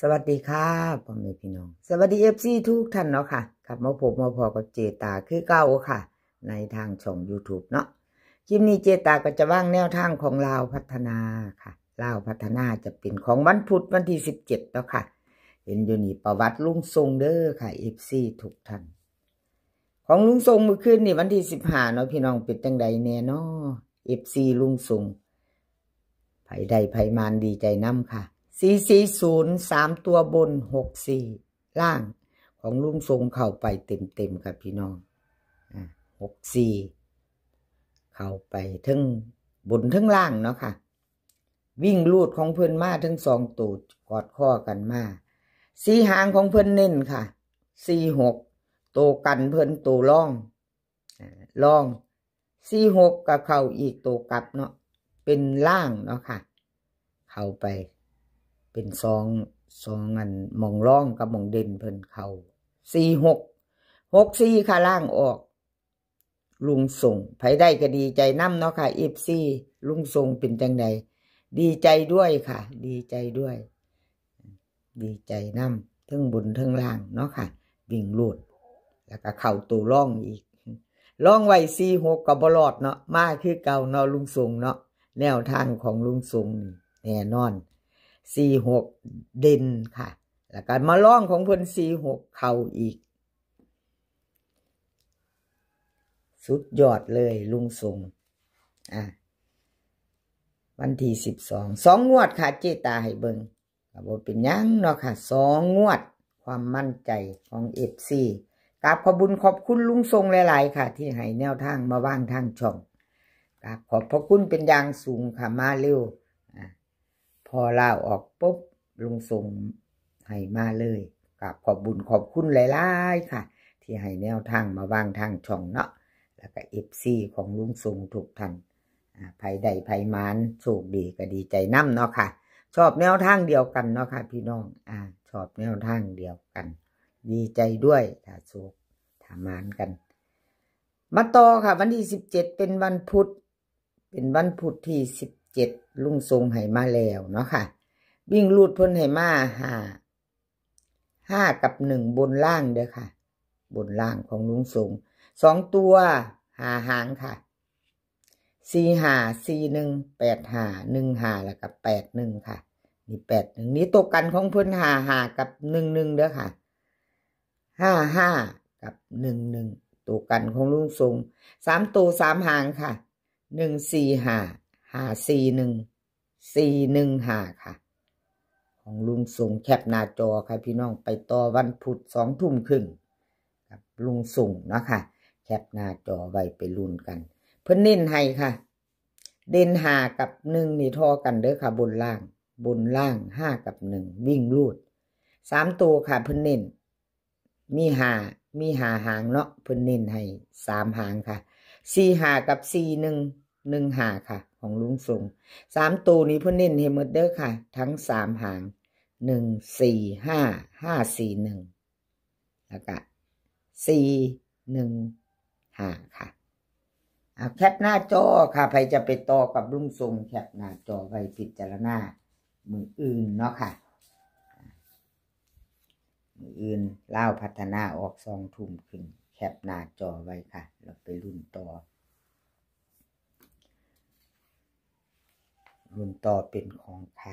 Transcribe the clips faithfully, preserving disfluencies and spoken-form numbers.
สวัสดีค่ะพ่อแม่พี่น้อง สวัสดีเอฟซีทุกท่านเนาะค่ะ กลับมาพบมาพอกับเจตาคือเก่าค่ะ ในทางช่อง YouTube เนาะ คลิปนี้เจตาก็จะวางแนวทางของลาวพัฒนาค่ะ ลาวพัฒนาจะเป็นของวันพุธวันที่สิบเจ็ดเนาะค่ะ เห็นอยู่นี่ประวัติลุงทรงเด้อค่ะ เอฟซีทุกท่าน ของลุงทรงมื้อคืนนี่วันที่สิบห้าเนาะพี่น้อง เป็นจังใดแน่นอ เอฟซีลุงทรง ไผได้ไผมานดีใจนำค่ะ สี่สี่ศูนย์ สามตัวบน หกสี่ ล่าง ของลุงทรงเข้าไปเต็มๆค่ะพี่น้อง อ่า หกสี่ เข้าไปทั้งบนทั้งล่างเนาะค่ะ วิ่งรูดของเพิ่นมาทั้งสองตัวกอดข้อกันมา สี่หางของเพิ่นเน้นค่ะ สี่หก ตัวกันเพิ่นตัวรอง อ่า รอง สี่หก ก็เข้าอีกตัวกลับเนาะ เป็นล่างเนาะค่ะ เข้าไป เป็นสอง สองอัน หม่องรองกับหม่องเด่นเพิ่นเข้า สี่หก หกสี่ ค่ะ ล่างออก ลุงทรง ไผได้ก็ดีใจนำเนาะค่ะ เอฟซี ลุงทรงเป็นจังใด ดีใจด้วยค่ะ ดีใจด้วย ดีใจนำทั้งบนทั้งล่างเนาะค่ะ วิ่งรูด แล้วก็เข้าตัวรองอีก รองไว้ สี่หก ก็บ่รอดเนาะ มาคือเก่าเนาะลุงทรงเนาะ แนวทางของลุงทรงนี่แน่นอน สี่หก เด่นค่ะ แล้วก็มารองของเพิ่น สี่หก เข้าอีก สุดยอดเลยลุงทรง อ่ะ วันที่สิบสอง สองงวดค่ะ เจตาให้เบิ่ง ก็บ่เป็นหยังเนาะค่ะ สองงวด ความมั่นใจของ เอฟซี กราบขอบบุญขอบคุณลุงทรงหลายๆค่ะ ที่ให้แนวทางมาวางทางช่อง กราบขอบพระคุณเป็นอย่างสูงค่ะ มาเร็ว อ่ะ พอลาวออกปุ๊บ ลุงทรงให้มาเลย กราบขอบบุญขอบคุณหลายๆค่ะ ที่ให้แนวทางมาวางทางช่องเนาะ แล้วก็ เอฟซี ของลุงทรงทุกท่าน อ่า ไผได้ไผมานโชคดีก็ดีใจนำเนาะค่ะ ชอบแนวทางเดียวกันเนาะค่ะพี่น้อง อ่า ชอบแนวทางเดียวกัน ดีใจด้วย ถ้าโชค ถ้ามานกัน มาต่อค่ะ วันที่สิบเจ็ด เป็นวันพุธ เป็นวันพุธที่สิบเจ็ด ลุงทรงให้มาแล้วเนาะค่ะ วิ่งรูดเพิ่นให้มา ห้า ห้ากับหนึ่ง บนล่างเด้อค่ะ บนล่างของลุงทรง สองตัว ห้าหางค่ะ สี่ห้า สี่หนึ่ง แปดห้า หนึ่งห้า แล้วก็ แปดหนึ่ง ค่ะ นี่ แปดหนึ่ง นี่ตัวกันของเพิ่น ห้าห้า กับ หนึ่งหนึ่ง เด้อค่ะ ห้าห้า กับ หนึ่งหนึ่ง ตัวกันของลุงทรง สามตัว สามหางค่ะ หนึ่งสี่ห้า ห้าสี่หนึ่ง สี่หนึ่งห้า ค่ะ ของลุงทรง แคปหน้าจอค่ะพี่น้อง ไปต่อวันพุธ สองทุ่มครึ่ง กับลุงทรงเนาะค่ะ แคปหน้าจอไว้ไปลุ้นกัน เพิ่นเน้นให้ค่ะ เด่น ห้ากับหนึ่ง นี่ทอกันเด้อค่ะ บนล่าง บนล่าง ห้ากับหนึ่ง วิ่งรูด สามตัวค่ะ เพิ่นเน้น มีห้า มีห้าหางเนาะ เพิ่นเน้นให้สามหางค่ะ สี่ห้า กับ สี่หนึ่ง หนึ่งห้า ค่ะ ของลุงทรง สามตัวนี้เพิ่นเน้นให้หมดเด้อค่ะ ทั้งสามหาง หนึ่งสี่ห้า ห้าสี่หนึ่ง แล้วก็ สี่หนึ่งห้า ค่ะ เอาแคปหน้าจอค่ะ ไผจะไปต่อกับลุงทรง แคปหน้าจอไว้พิจารณามื้ออื่นเนาะค่ะ มื้ออื่นลาวพัฒนาออก สองทุ่มครึ่ง แคปหน้าจอไว้ค่ะ เราไปลุ้นต่อ ลุ้นต่อเป็นของใคร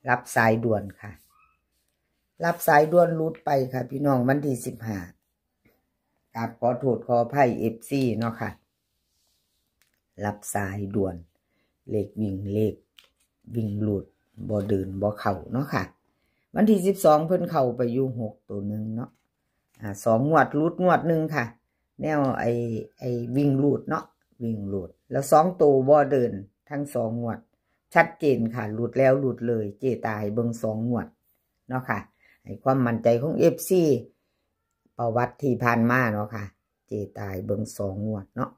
รับสายด่วนค่ะ รับสายด่วนหลุดไปค่ะพี่น้อง วันที่สิบห้า กราบขอโทษขออภัย เอฟซี เนาะค่ะ รับสายด่วน เลขวิ่ง เลขวิ่งหลุด บ่เดินบ่เข้าเนาะค่ะ วันที่สิบสอง เพิ่นเข้าไปอยู่หกตัวหนึ่งเนาะ อ่า สองงวดหลุดงวดหนึ่งค่ะ แนวไอ้ ไอ้วิ่งหลุดเนาะ วิ่งหลุด แล้วสองตัวบ่เดินทั้งสองงวด ชัดเจนค่ะ หลุดแล้วหลุดเลย เจตาให้เบิ่งสองงวดเนาะค่ะ ให้ความมั่นใจของ เอฟซี ประวัติที่ผ่านมาเนาะค่ะ เจตาให้เบิ่งสองงวดเนาะ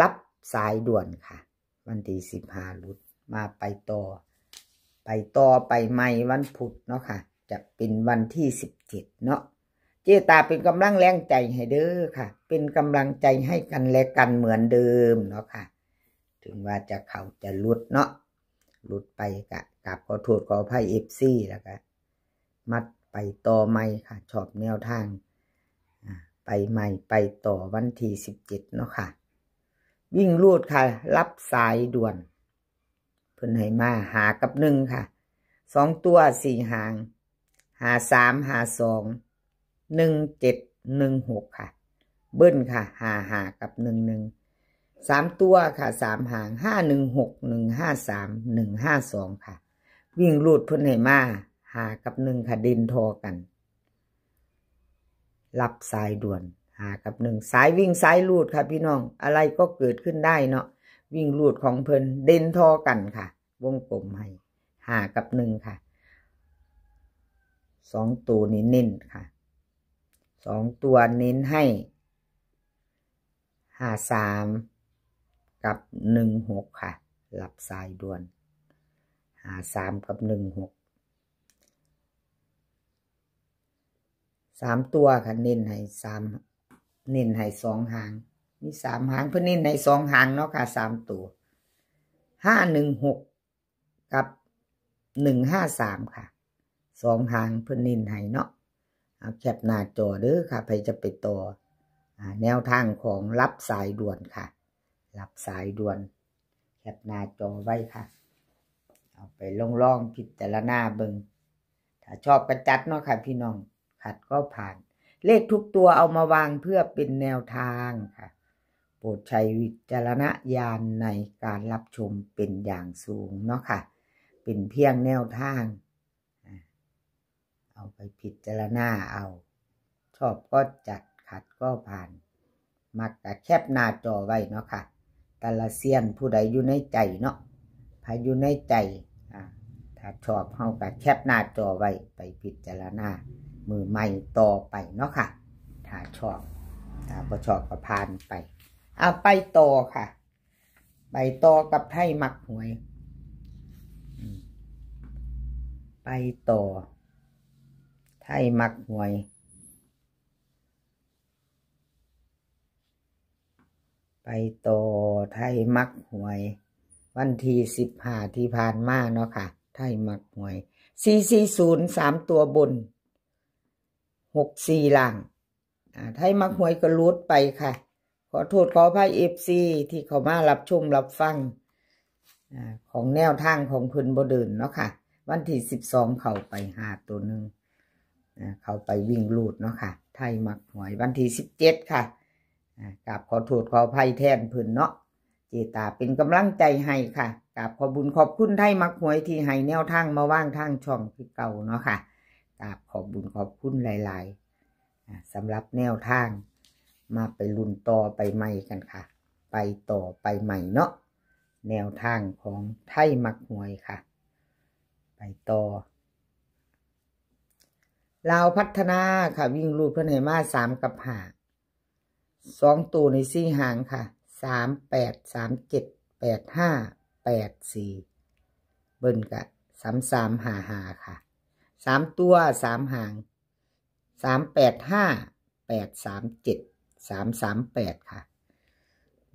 รับสายด่วนค่ะ วันที่สิบห้าหลุด มาไปต่อ ไปต่อไปใหม่วันพุธเนาะค่ะ จะเป็นวันที่สิบเจ็ดเนาะ เจตาเป็นกำลังแรงใจให้เด้อค่ะ เป็นกำลังใจให้กันและกันเหมือนเดิมเนาะค่ะ ถึงว่าจะเข้าจะหลุดเนาะ หลุดไปกะ กราบขอโทษขออภัย เอฟซี แล้วก็มาไปต่อใหม่ค่ะ ชอบแนวทาง อ่า ไปใหม่ไปต่อวันที่สิบเจ็ดเนาะค่ะ วิ่งรูดค่ะ รับสายด่วน เพิ่นให้มาห้ากับหนึ่งค่ะ สองตัวสี่หาง ห้าสาม ห้าสอง หนึ่งเจ็ด หนึ่งหก ค่ะ เบิ้ลค่ะ ห้าห้า กับ หนึ่งหนึ่ง สามตัวค่ะ สามหาง ห้าหนึ่งหก หนึ่งห้าสาม หนึ่งห้าสอง ค่ะ วิ่งรูดเพิ่นให้มาห้ากับหนึ่งค่ะ เด่นทอกัน รับสายด่วน ห้ากับหนึ่ง สายวิ่งสายรูดค่ะพี่น้อง อะไรก็เกิดขึ้นได้เนาะ วิ่งรูดของเพิ่นเด่นทอกันค่ะ วงกลมให้ห้ากับหนึ่งค่ะ สองตัวนี้เน้นค่ะ สองตัวเน้นให้ห้าสาม กับหนึ่งหก ค่ะ รับสายด่วน ห้าสาม กับหนึ่งหก สามตัวค่ะ เน้นให้สาม เน้นให้สองหาง มีสามหาง เพิ่นเน้นให้สองหางเนาะค่ะ สามตัว ห้าหนึ่งหก กับ หนึ่งห้าสาม ค่ะ สองหางเพิ่นเน้นให้เนาะ เอาแคปหน้าจอเด้อค่ะ ใครจะไปต่อ อ่า แนวทางของรับสายด่วนค่ะ รับสายด่วน แคปหน้าจอไว้ค่ะ เอาไปลองลองพิจารณาเบิ่ง ถ้าชอบก็จัดเนาะค่ะพี่น้อง ขัดก็ผ่าน เลขทุกตัวเอามาวางเพื่อเป็นแนวทางค่ะ โปรดใช้วิจารณญาณในการรับชมเป็นอย่างสูงเนาะค่ะ เป็นเพียงแนวทาง อ่า เอาไปพิจารณาเอา ชอบก็จัด ขัดก็ผ่าน มักก็แคปหน้าจอไว้เนาะค่ะ แต่ละเซียนผู้ใดอยู่ในใจเนาะ ถ้าอยู่ในใจ อ่า ถ้าชอบเฮาก็แคปหน้าจอไว้ไปพิจารณา มือใหม่ต่อไปเนาะค่ะ ถ้าชอบ ถ้าบ่ชอบก็ผ่านไป เอาไปต่อค่ะ ไปต่อกับไทยมักหวย อืม ไปต่อ ไทยมักหวย ไปต่อ ไทยมักหวย วันที่สิบห้าที่ผ่านมาเนาะค่ะ ไทยมักหวย สี่สี่ศูนย์ สามตัวบน หกสี่ ล่าง อ่า ไทยมักหวยก็หลุดไปค่ะ ขอโทษขออภัย เอฟซี ที่เข้ามารับชมรับฟัง อ่า ของแนวทางของเพิ่นบ่เดินเนาะค่ะ วันที่สิบสองเข้าไปห้าตัวหนึ่ง อ่า เข้าไปวิ่งรูดเนาะค่ะ ไทยมักหวย วันที่สิบเจ็ดค่ะ อ่า กราบขอโทษขออภัยแทนเพิ่นเนาะ เจตาเป็นกำลังใจให้ค่ะ กราบขอบบุญขอบคุณไทยมักหวยที่ให้แนวทางมาวางทางช่องคือเก่าเนาะค่ะ กราบขอบบุญขอบคุณหลายๆ อ่า สำหรับแนวทาง มาไปลุ้นต่อไปใหม่กันค่ะ ไปต่อไปใหม่เนาะ แนวทางของไทยมักหวยค่ะ ไปต่อ ลาวพัฒนาค่ะ วิ่งรูดเพิ่นให้มาสามกับห้า สองตัวในสี่หางค่ะ สามแปด สามเจ็ด แปดห้า แปดสี่ เบิ้ลกะ สามสามห้าห้า ค่ะ สามตัวสามหาง สามแปดห้า แปดสามเจ็ด สามสามแปด ค่ะ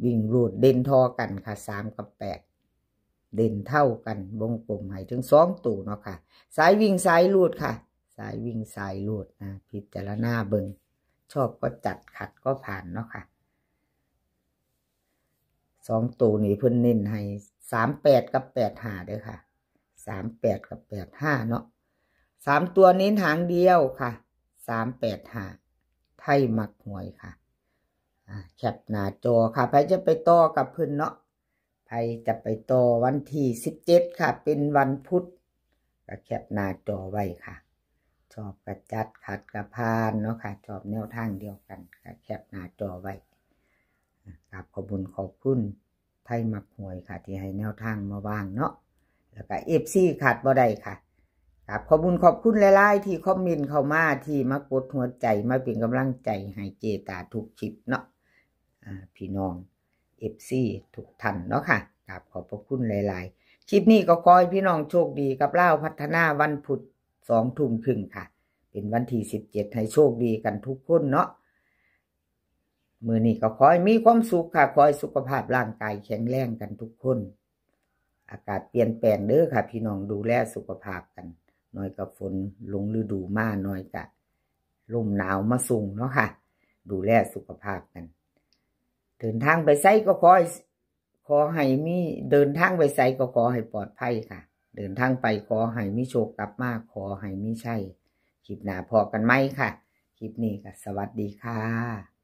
วิ่งรูดเด่นทอกันค่ะ สามกับแปด เด่นเท่ากัน วงกลมให้ถึงสองตัวเนาะค่ะ สายวิ่งสายรูดค่ะ สายวิ่งสายรูดนะ พิจารณาเบิ่ง ชอบก็จัด ขัดก็ผ่านเนาะค่ะ สองตัวนี้เพิ่นเน้นให้สามแปดกับแปดห้าเด้อค่ะ สามแปดกับแปดห้าเนาะ สามตัวเน้นหางเดียวค่ะ สามแปดห้า ไทยมักหวยค่ะ อ่า แคปหน้าจอค่ะ ใครจะไปต่อกับเพิ่นเนาะ ใครจะไปต่อวันที่สิบเจ็ดค่ะ เป็นวันพุธ ก็แคปหน้าจอไว้ค่ะ ชอบกะจัด ขัดกะผ่านเนาะค่ะ ชอบแนวทางเดียวกัน ก็แคปหน้าจอไว้ กราบขอบบุญขอบคุณไทยมักหวยค่ะ ที่ให้แนวทางมาวางเนาะ แล้วก็ เอฟซี ขาดบ่ได้ค่ะ กราบขอบบุญขอบคุณหลายๆ ที่คอมเมนต์เข้ามา ที่มากดหัวใจ มาเป็นกำลังใจให้เจตาทุกคลิปเนาะ อ่า พี่น้อง เอฟซี ทุกท่านเนาะค่ะ กราบขอบพระคุณหลายๆ คลิปนี้ก็ขอให้พี่น้องโชคดีกับลาวพัฒนาวันพุธ สองทุ่มครึ่งค่ะ เป็นวันที่สิบเจ็ด ให้โชคดีกันทุกคนเนาะ มื้อนี้ก็ขอให้มีความสุขค่ะ ขอให้สุขภาพร่างกายแข็งแรงกันทุกคน อากาศเปลี่ยนแปลงเด้อค่ะ พี่น้องดูแลสุขภาพกัน หน่อยกับฝนลงฤดูมา หน่อยกับลมหนาวมาส่งเนาะค่ะ ดูแลสุขภาพกัน เดินทางไปไสก็ขอให้ ขอให้มี เดินทางไปไสก็ขอให้ปลอดภัยค่ะ เดินทางไปขอให้มีโชคกลับมา ขอให้มีชัย คลิปหน้าพ้อกันใหม่ค่ะ คลิปนี้ก็สวัสดีค่ะ